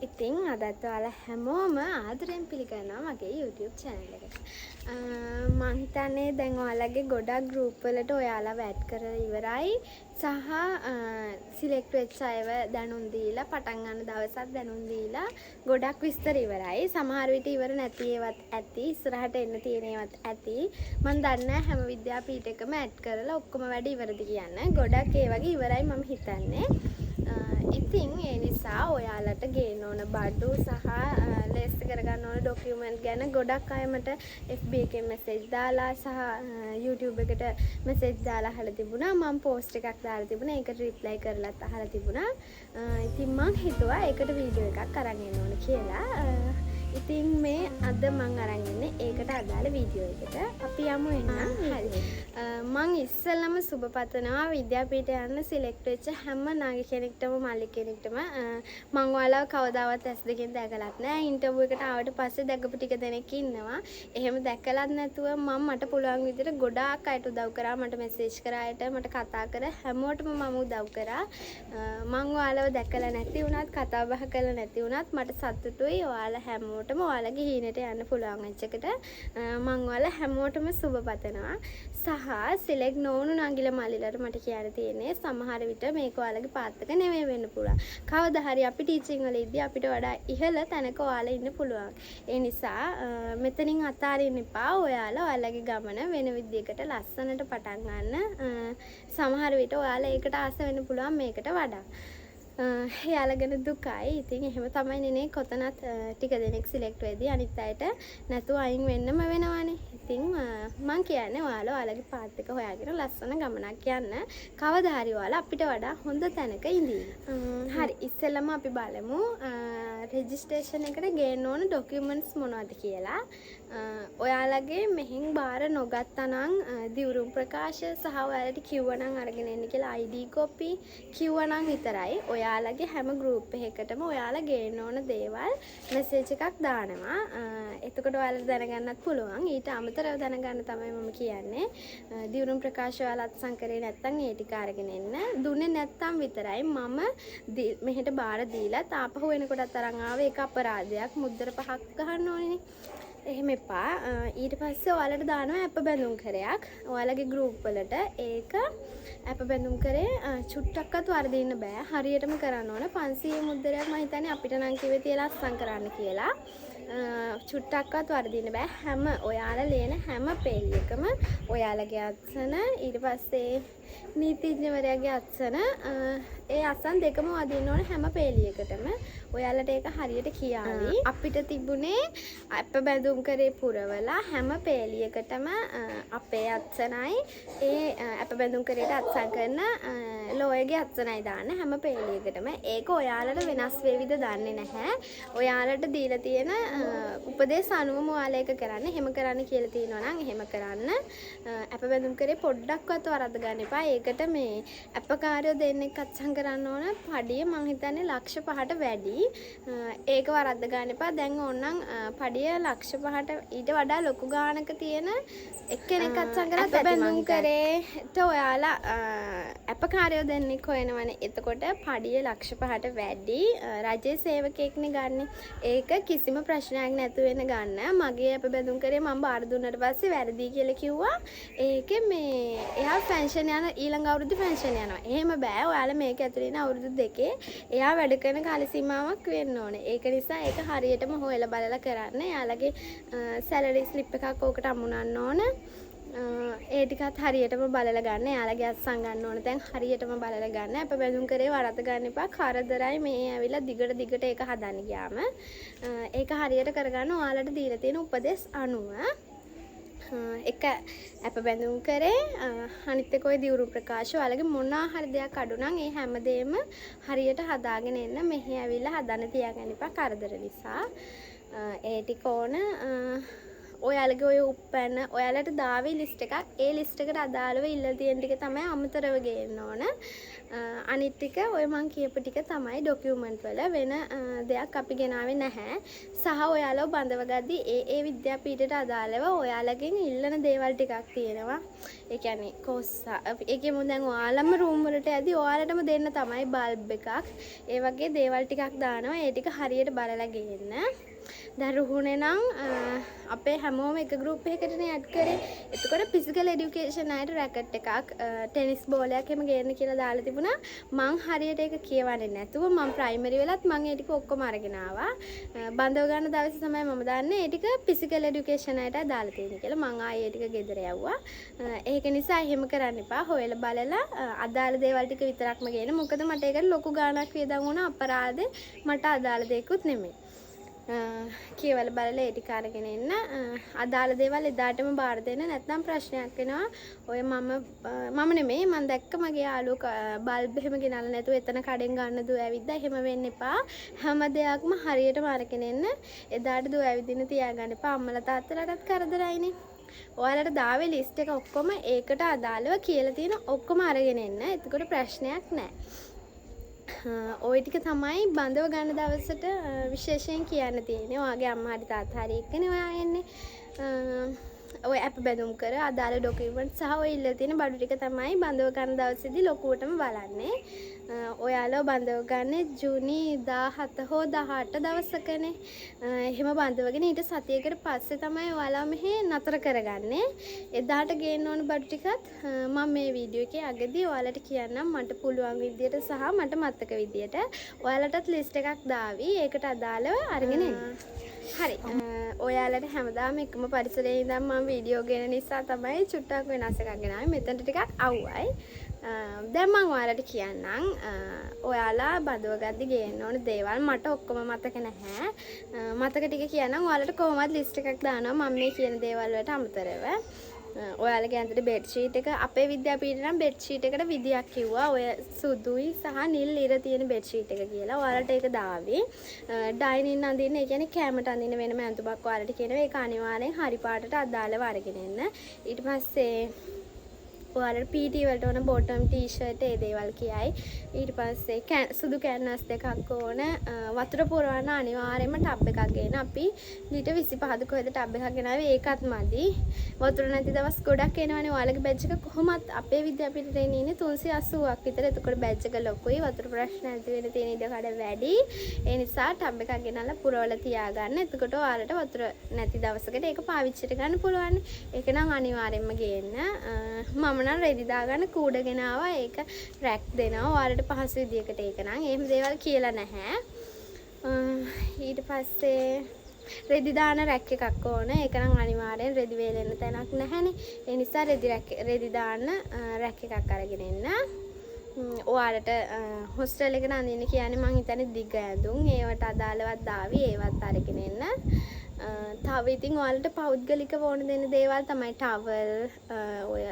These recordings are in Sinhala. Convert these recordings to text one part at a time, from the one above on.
ඉතින් අදත් ඔයාලා හැමෝම ආදරෙන් පිළිගන්නවා මගේ YouTube channel එකට. මං හිතන්නේ දැන් ඔයාලගේ ගොඩක් ගෲප් වලට ඔයාලව ඇඩ් කරලා ඉවරයි. සහ සිලෙක්ට් වෙච්ච අයව දැනුම් දීලා, පටන් ගන්න දවසත් දැනුම් දීලා ගොඩක් විස්තර ඉවරයි. සමහර විට ඉවර නැති ඒවත් ඇති. ඉස්සරහට එන්න තියෙන ඒවත් ඇති. මං දන්නේ නෑ හැම විද්‍යාපීඨයකම ඇඩ් කරලා ඔක්කොම වැඩ ඉවරද කියන්න. ගොඩක් ඒ වගේ ඉවරයි මම හිතන්නේ. ඉතින් ඒ නිසා ඔයාලට ගේන්න ඕන බඩු සහ ලේස්ති කරගන්න ඕන ඩොකියුමන්ට් ගැන ගොඩක් අය මට FB එකෙන් මැසේජ් දාලා සහ YouTube එකට මැසේජ් දාලා අහලා තිබුණා. මම පෝස්ට් එකක් දාලා තිබුණා. ඒකට රිප්ලයි කරලත් අහලා තිබුණා. ඉතින් මං හිතුවා ඒකට වීඩියෝ එකක් අරන් එන්න ඕන කියලා. ඉතින් මේ අද මං අරන් එන්නේ ඒකට අදාළ වීඩියෝ එකට. අපි යමු එහෙනම්. හරි. මං ඉස්සෙල්ලම සුබ පතනවා විද්‍යාපීඨ යන්න සිලෙක්ට් වෙච්ච හැම නංගි කෙනෙක්ටම මල්ලි කෙනෙක්ටම. මං ඔයාලව කවදාවත් ඇස් දෙකෙන් දැකලත් නෑ. ඉන්ටර්විව් එකට ආවට පස්සේ දැකපු ටික දෙනෙක් ඉන්නවා. එහෙම දැකලත් නැතුව මං මට පුළුවන් විදිහට ගොඩාක් අයට උදව් කරා. මට මෙසේජ් කර අයට, මට කතා කර හැමෝටම මම උදව් කරා. මං ඔයාලව දැකලා නැති වුණත්, කතා බහ කරලා නැති වුණත් මට සතුටුයි ඔයාලා හැමෝටම ඔයාලගේ හීනෙට යන්න පුළුවන් වෙච්ච එකට. මං ඔයාලා හැමෝටම සුබ පතනවා. සහ සිලෙක්ට් නොවුණු නංගිලා මල්ලිලාට මට කියන්න තියෙන්නේ සමහර විට මේක ඔයාලගේ පාත් එක නෙමෙයි වෙන්න පුළුවන්. කවදා හරි අපි ටීචින් වල ඉද්දි අපිට වඩා ඉහළ තැනක ඔයාලා ඉන්න පුළුවන්. ඒ නිසා මෙතනින් අතාරින්න එපා. ඔයාලා ඔයාලගේ ගමන වෙන විදියකට ලස්සනට පටන් ගන්න. සමහර විට ඔයාලා ඒකට ආස වෙන්න පුළුවන් මේකට වඩා. එයාලා ගැන දුකයි. ඉතින් එහෙම තමයි නේ, කොතනත් ටික දෙනෙක් සිලෙක්ට් වෙද්දී අනිත් අයට නැතුව අයින් වෙන්නම වෙනවනේ. ඉතින් මං කියන්නේ ඔයාලා ඔයාලගේ පාත් එක හොයාගෙන ලස්සන ගමනක් යන්න. කවදා හරි ඔයාලා අපිට වඩා හොඳ තැනක ඉඳීවි. හරි, ඉස්සෙල්ලම අපි බලමු රෙජිස්ට්‍රේෂන් එකට ගේන්න ඕන ඩොකියුමන්ට්ස් මොනවද කියලා. ඔයාලගේ මෙහෙන් බාර නොගත්තා නම් දිවුරුම් ප්‍රකාශ සහ ඔයාලට කිව්වා නම් අරගෙන එන්න කියලා ID copy කිව්වා නම් විතරයි. ඔයාලගේ හැම ගෲප් එකකටම ඔයාලා ගේන්න ඕන දේවල් මැසේජ් එකක් දානවා. එතකොට ඔයාලට දැනගන්නත් පුළුවන්. ඊට අමතරව දැනගන්න තමයි මම කියන්නේ. දිවුරුම් ප්‍රකාශ ඔයාලා අත්සන් කරේ නැත්නම් ඒ ටික අරගෙන එන්න. දුන්නේ නැත්නම් විතරයි මම මෙහෙට බාර දීලත් ආපහු එනකොටත් අරන් ආවේ, ඒක අපරාධයක්. මුද්දර පහක් ගහන්න ඕනේනේ. එහෙම එපා. ඊට පස්සේ ඔයාලට දානවා ඇප බැඳුම් කරයක් ඔයාලගේ ගෲප් වලට. ඒක ඇප බැඳුම් කරේ චුට්ටක්වත් වරදින්න බෑ. හරියටම කරන්න ඕන. 500 මුද්දරයක් මම හිතන්නේ අපිට නම් කිව්වේ තියලා අත්සන් කරන්න කියලා. චුට්ටක්වත් වරදින්න බෑ. හැම ඔයාලා ලියන හැම පේලියකම ඔයාලගේ අත්සන, ඊට පස්සේ නීතිඥවරයාගේ අත්සන, ඒ අත්සන් දෙකම වදින්න ඕන හැම පේලියකටම. ඔයාලට ඒක හරියට කියාවි. අපිට තිබුණේ ඇප බැඳුම් කරේ පුරවලා හැම පේලියකටම අපේ අත්සනයි ඒ ඇප බැඳුම් කරේට අත්සන් කරන ලෝයර්ගේ අත්සනයි දාන්න හැම පේලියකටම. ඒක ඔයාලට වෙනස් වේවිද දන්නේ නැහැ. ඔයාලට දීලා තියෙන උපදේශ අනුවම ඔයාලා ඒක කරන්න. එහෙම කරන්න කියලා තියෙනවා නම් එහෙම කරන්න. ඇප බැඳුම් කරේ පොඩ්ඩක්වත් වරද්ද ගන්න එපා. ඒකට මේ ඇපකාරයෝ දෙන්නෙක් අත්සන් කරන්න ඕන. පඩිය මං හිතන්නේ ලක්ෂ 5ට වැඩි. ඒක වරද්ද ගන්න එපා. දැන් ඕනනම් පඩිය ලක්ෂ 5ට ඊට වඩා ලොකු ගාණක තියෙන එක්කෙනෙක් අත්සන් කරත් ඇප බැඳුම් කරේට ඔයාලා ඇපකාරයෝ දෙන්නෙක් හොයනවනේ. එතකොට පඩිය ලක්ෂ 5ට වැඩි. රජයේ සේවකයෙක්නේ ගන්නෙ. ඒක කිසිම ප්‍රශ්නයක් නැතු වෙන ගන්න. මගේ ඇප බැඳුම් කරේ මම බාර දුන්නට පස්සේ වැරදි කියලා කිව්වා. ඒකේ මේ එයා පෙන්ෂන් යන, ඊළඟ අවුරුද්දේ පෙන්ෂන් යනවා. එහෙම බෑ. ඔයාලා මේක ඇතුලේ ඉන්න අවුරුදු 2 එයා වැඩ කරන කාල සීමාවක් වෙන්න ඕනේ. ඒක නිසා ඒක හරියටම හොයලා බලලා කරන්න. එයාලගේ සැලරි ස්ලිප් එකක් ඕකට අමුණන්න ඕන. ඒ ටිකත් හරියටම බලලා ගන්න. එයාලගේ අත්සන් ගන්න ඕන තැන් හරියටම බලලා ගන්න. ඇප බැඳුම් කරේ වරද්ද ගන්න එපා. කරදරයි මේ ඇවිල්ලා දිගට දිගට ඒක හදන්න ගියාම. ඒක හරියට කරගන්න ඔයාලට දීලා තියෙන උපදෙස් අනුව. එක ඇප බැඳුම් කරේ, අනිත් එක ඔය දිවුරුම් ප්‍රකාශ, ඔයාලගේ මොනවා හරි දෙයක් අඩු නම් ඒ හැමදේම හරියට හදාගෙන එන්න. මෙහෙ ඇවිල්ලා හදන්න තියාගන්න එපා කරදර නිසා. ඒ ටික ඕන. ඔයාලගේ ඔය උප්පැන්න ඔයාලට දාවේ ලිස්ට් එකක්. ඒ ලිස්ට් එකට අදාළව ඉල්ලලා තියෙන ටික තමයි අමතරව ගේන්න ඕන. අනිත් ටික ඔය මං කියපු ටික තමයි ඩොකියුමන්ට් වල වෙන දෙයක් අපි ගෙනාවේ නැහැ. සහ ඔයාලව බඳව ගද්දි ඒ ඒ විද්‍යාපීඨයට අදාළව ඔයාලගෙන් ඉල්ලන දේවල් ටිකක් තියෙනවා. ඒ කියන්නේ කෝස් ඒ කියමු දැන් ඔයාලම රූම් වලට යද්දි ඔයාලටම දෙන්න තමයි බල්බ් එකක්. ඒ වගේ දේවල් ටිකක් දානවා. ඒ ටික හරියට බලලා ගේන්න. දැන් රුහුණේ නම් අපේ හැමෝම එක ගෲප් එකකටනේ ඇඩ් කරේ. එතකොට ෆිසිකල් එඩියුකේෂන් අයට රැකට් එකක්, ටෙනිස් බෝලයක් එහෙම ගේන්න කියලා දාලා තිබුණා. මං හරියට ඒක කියවන්නේ නැතුව මං ප්‍රයිමරි වෙලත් මං ඒ ටික ඔක්කොම අරගෙන ආවා. බඳව ගන්න දවසේ තමයි මම දන්නේ ඒ ටික ෆිසිකල් එඩියුකේෂන් අයට දාලා තියෙන්නේ කියලා. මං ආයේ ඒ ටික ගෙදර යව්වා. ඒක නිසා එහෙම කරන්න එපා. හොයලා බලලා අදාළ දේවල් ටික විතරක්ම ගේන්න. මොකද මට ඒකට ලොකු ගාණක් වියදම් වුණා අපරාධේ. මට අදාළ දෙයක්වත් නෙමෙයි. කියවල බලලා ඒ ටික අරගෙන එන්න. අදාළ දේවල් එදාටම බාර දෙන්න, නැත්නම් ප්‍රශ්නයක් වෙනවා. ඔය මම මම නෙමෙයි, මං දැක්ක මගේ යාළුවෝ බල්බ් එහෙම ගෙනල්ලා නැතුව එතන කඩෙන් ගන්න දුව ඇවිද්දා. එහෙම වෙන්න එපා. හැම දෙයක්ම හරියටම අරගෙන එන්න. එදාට දුව ඇවිදින්න තියාගන්න එපා. අම්මලා තාත්තලාටත් කරදරයිනේ. ඔයාලට දාවේ ලිස්ට් එක ඔක්කොම ඒකට අදාළව කියලා තියෙන ඔක්කොම අරගෙන එන්න. එතකොට ප්‍රශ්නයක් නෑ. ඔය ටික තමයි බඳව ගන්න දවසට විශේෂයෙන් කියන්න තියෙන්නේ. ඔයාගේ අම්මා හරි තාත්තා හරි එක්කනේ ඔයා එන්නේ. ඔය ඇප බැඳුම් කර අදාළ ඩොකියුමන්ට් සහ ඔය ඉල්ලලා තියෙන බඩු ටික තමයි බඳව ගන්න දවසේදී ලොකුවටම බලන්නේ. ඔයාලව බඳව ගන්නේ ජූනි 17 හෝ 18 දවසකනේ. එහෙම බඳවගෙන ඊට සතියකට පස්සේ තමයි ඔයාලව මෙහෙ නතර කරගන්නේ. එදාට ගේන්න ඕන බඩු ටිකත් මම මේ වීඩියෝ එකේ අගදී ඔයාලට කියන්නම් මට පුළුවන් විදියට සහ මට මතක විදියට. ඔයාලටත් ලිස්ට් එකක් දාවි. ඒකට අදාළව අරගෙන එන්න. හරි. ඔයාලට හැමදාම එකම පරිසරයේ ඉඳන් මම වීඩියෝ ගෙන නිසා තමයි චුට්ටක් වෙනස් එකක් ගෙනාවේ. මෙතනට ටිකක් අවුවයි. දැන් මං ඔයාලට කියන්නම් ඔයාලා බඳව ගද්දි ගේන්න ඕන දේවල් මට ඔක්කොම මතක නැහැ. මතක ටික කියන්නම්. ඔයාලට කොහොමද ලිස්ට් එකක් දානවා මම මේ කියන දේවල් වලට අමතරව. ඔයාලගේ ඇඳට බෙඩ් ෂීට් එක අපේ විද්‍යාපීඨේ නම් බෙඩ් ෂීට් එකට විදියක් කිව්වා. ඔය සුදුයි සහ නිල් ඉර තියෙන බෙඩ් ෂීට් එක කියලා. ඔයාලට ඒක දාවි. ඩයිනින් අඳින්න, ඒ කියන්නේ කැමට අඳින්න වෙනම ඇඳුමක් ඔයාලට කියනවා. ඒක අනිවාර්යෙන් හරි පාටට අදාළව අරගෙන එන්න. ඊට පස්සේ ඔයාලට PT වලට ඕන බොටම් ටී-ෂර්ට් ඒ දේවල් කියයි. ඊට පස්සේ සුදු කැන්වස් දෙකක් ඕන. වතුර පුරවන්න අනිවාර්යයෙන්ම ටබ් එකක් ගේන්න. අපි ලීටර් 25ද කොහෙද ටබ් එකක් ගෙනාවේ, ඒකත් මදි. වතුර නැති දවස් ගොඩක් එනවනේ. ඔයාලගේ බැච් එක කොහොමත් අපේ විද්‍යාපීඨයට එන්නේ ඉන්නේ 380ක් විතර. එතකොට බැච් එක ලොකුයි. වතුර ප්‍රශ්න ඇති වෙන තියෙන ඉඩ කඩ වැඩි. ඒ නිසා ටබ් එකක් ගෙනල්ලා පුරවලා තියාගන්න. එතකොට ඔයාලට වතුර නැති දවසකට ඒක පාවිච්චිට ගන්න පුළුවන්. ඒක නම් අනිවාර්යයෙන්ම ගේන්න. මම නම් රෙදි දාගන්න කූඩ ගෙනාවා. ඒක රැක් දෙනවා ඔයාලට පහසු විදියකට. ඒක නම් එහෙම දේවල් කියලා නැහැ. ඊට පස්සේ රෙදි දාන රැක් එකක් ඕන. ඒක නම් අනිවාර්යෙන් රෙදි වේලෙන්න තැනක් නැහැනේ. ඒ නිසා රෙදි රැක් රෙදි දාන්න රැක් එකක් අරගෙන එන්න. ඔයාලට හොස්ටල් එකට අඳින්න කියන්නේ මං හිතන්නේ දිග ඇඳුම් ඒවට අදාළවත් දාවි, ඒවත් අරගෙන එන්න. තව ඉතින් ඔයාලට පෞද්ගලිකව ඕන දෙන දේවල් තමයි ටවල්, ඔය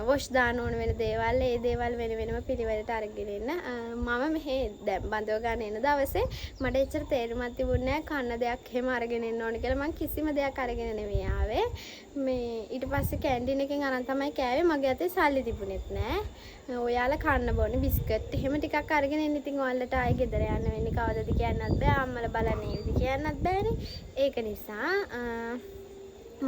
වොෂ් දාන්න ඕන වෙන දේවල්, ඒ දේවල් වෙන වෙනම පිළිවෙලට අරගෙන එන්න. මම මෙහෙ දැන් බඳව ගන්න එන දවසේ මට එච්චර තේරුමක් තිබුණේ නෑ කන්න දෙයක් එහෙම අරගෙන එන්න ඕන කියලා. මං කිසිම දෙයක් අරගෙන නෙමෙයි ආවේ. මේ ඊට පස්සේ කැන්ටින් එකෙන් අරන් තමයි කෑවේ. මගේ අතේ සල්ලි තිබුණෙත් නෑ. ඔයාලා කන්න බොන බිස්කට් එහෙම ටිකක් අරගෙන එන්න. ඉතින් ඔයාලට ආයේ ගෙදර යන්න වෙන්නේ කවදද කියන්නත් බෑ. අම්මලා බලන්න ඒවිද කියන්නත් බෑනේ. ඒක නිසා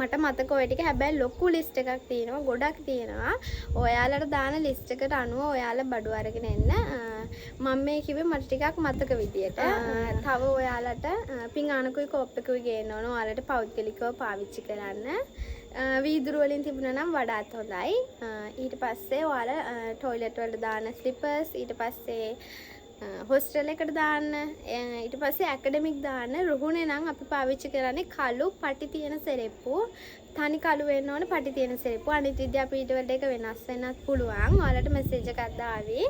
මට මතක ඔය ටික. හැබැයි ලොකු ලිස්ට් එකක් තියෙනවා, ගොඩක් තියෙනවා. ඔයාලට දාන ලිස්ට් එකට අනුව ඔයාලා බඩු අරගෙන එන්න. මම මේ කිව්වේ මට ටිකක් මතක විදියට. තව ඔයාලට පිඟානකුයි කෝප් එකකුයි ගේන්න ඕන ඔයාලට පෞද්ගලිකව පාවිච්චි කරන්න. වීදුරු වලින් තිබුණා නම් වඩාත් හොඳයි. ඊට පස්සේ ඔයාලා ටොයිලට් වලට දාන ස්ලිපර්ස්, ඊට පස්සේ හොස්ටල් එකට දාන්න, ඊට පස්සේ ඇකඩමික් දාන්න. රුහුණේ නම් අපි පාවිච්චි කරන්නේ කළු පටි තියෙන සෙරෙප්පු. තනි කළු වෙන්න ඕන පටි තියෙන සෙරෙප්පු. අනිත් විද්‍යාපීඨ වලට ඒක වෙනස් වෙන්නත් පුළුවන්. ඔයාලට මෙසේජ් එකක් දාවි.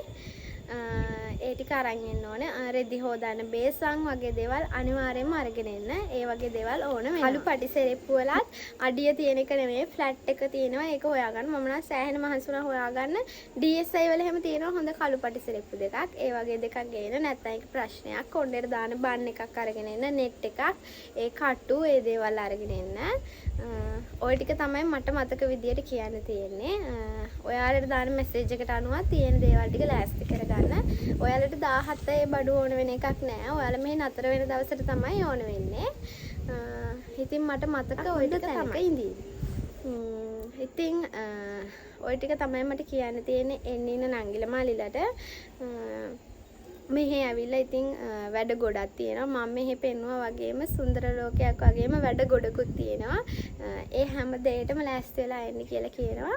ඒ ටික අරන් එන්න ඕනේ. රෙදි හොදන්න බේසන් වගේ දේවල් අනිවාර්යයෙන්ම අරගෙන එන්න. ඒ වගේ දේවල් ඕන වෙනවා. කළු පටි සෙරෙප්පු වලත් අඩිය තියෙන එක නෙමෙයි, ෆ්ලැට් එක තියෙනවා. ඒක හොයාගන්න. මම නම් සෑහෙන මහන්සි වුණා හොයාගන්න. DSI වල එහෙම තියෙනවා හොඳ කළු පටි සෙරෙප්පු දෙකක්. ඒ වගේ දෙකක් ගේන්න. නැත්නම් ඒක ප්‍රශ්නයක්. කොණ්ඩේට දාන බන් එකක් අරගෙන එන්න. නෙට් එකක්, ඒ කටු, ඒ දේවල් අරගෙන එන්න. ඔය ටික තමයි මට මතක විදියට කියන්න තියෙන්නේ. ඔයාලට දාන මැසේජ් එකට අනුව තියෙන දේවල් ටික ලෑස්ති කරගන්න. ඔයාලට 17 ඒ බඩු ඕන වෙන එකක් නෑ. ඔයාලා මෙහි නතර වෙන දවසට තමයි ඕන වෙන්නේ. ඉතින් මට මතක ඔය ටික තමයි ඉඳී. ඉතින් ඔය ටික තමයි මට කියන්න තියෙන්නේ එන්න ඉන්න නංගිලා මල්ලිලට. මෙහෙ ඇවිල්ලා ඉතින් වැඩ ගොඩක් තියෙනවා. මම මෙහෙ පෙන්නුවා වගේම සුන්දර ලෝකයක් වගේම වැඩ ගොඩකුත් තියෙනවා. ඒ හැම දෙයකටම ලෑස්ති වෙලා එන්න කියලා කියනවා.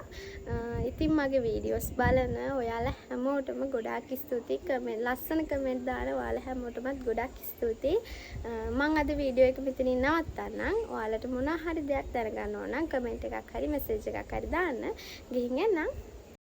ඉතින් මගේ වීඩියෝස් බලන ඔයාලා හැමෝටම ගොඩාක් ස්තුතියි. කමෙන්ට්, ලස්සන කමෙන්ට් දාන ඔයාලා හැමෝටමත් ගොඩක් ස්තුතියි. මං අද වීඩියෝ එක මෙතනින් නවත්තන්නම්. ඔයාලට මොනවා හරි දෙයක් දැනගන්න ඕන නම් කමෙන්ට් එකක් හරි මැසේජ් එකක් හරි දාන්න. ගිහින් එන්නම්.